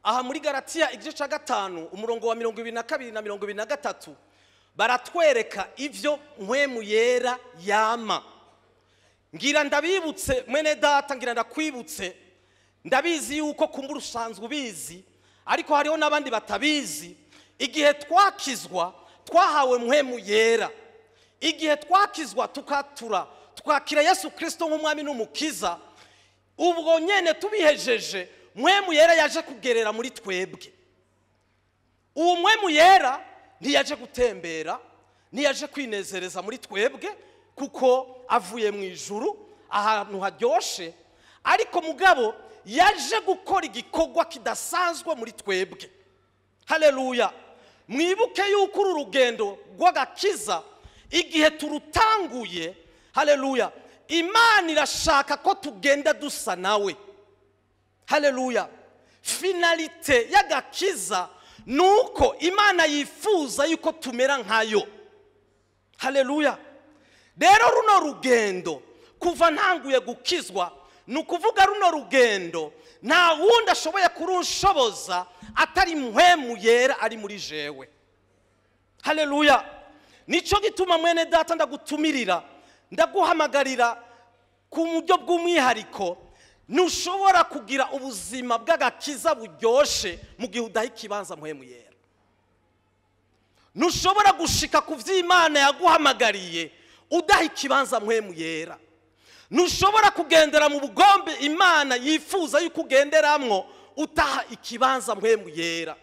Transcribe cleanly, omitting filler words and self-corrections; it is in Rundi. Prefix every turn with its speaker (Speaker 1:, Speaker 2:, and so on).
Speaker 1: Aha muri Galatiya igice cya 5 umurongo wa 22 na 23 baratwereka ivyo Mpwemu Yera yama. Ngira ndabibutse mwene data, ngira ndakwibutse, ndabizi yuko kumbura usanzwe ubizi, ariko hariho n'abandi batabizi. Igihe twakizwa twahawe Mpwemu Yera. Igihe twakizwa tukatura twakira Yesu Kristo nk'umwami n'umukiza, ubwo nyene tubihejeje Mpwemu Yera yaje kugerera muri twebwe. Uwo Mpwemu Yera ntiyaje gutembera, ntiyaje kwinezereza muri twebwe, kuko avuye mu ijuru ahantu haryoshe, ariko mugabo yaje gukora igikorwa kidasanzwe muri twebwe. Haleluya! Mwibuke yuko uru rugendo rw'agakiza igihe turutanguye, haleluya, Imana irashaka ko tugenda dusa nawe. Haleluya! Finalité y'agakiza nuko Imana yifuza yuko tumera nkayo. Haleluya! Rero runo rugendo kuva ntanguye gukizwa, nukuvuga runo rugendo nta wundi ashoboye kurunshoboza atari Mpwemu Yera ari muri jewe. Haleluya! Nico gituma mwene data ndagutumirira, ndaguhamagarira ku buryo bw'umwihariko. Ntushobora kugira ubuzima bw'agakiza buryoshe mu gihe udaha ikibanza Mpwemu Yera. Ntushobora gushika ku vy'Imana yaguhamagariye udaha ikibanza Mpwemu Yera. Ntushobora kugendera mu bugombe Imana yifuza yuko ugenderamwo utaha ikibanza Mpwemu Yera.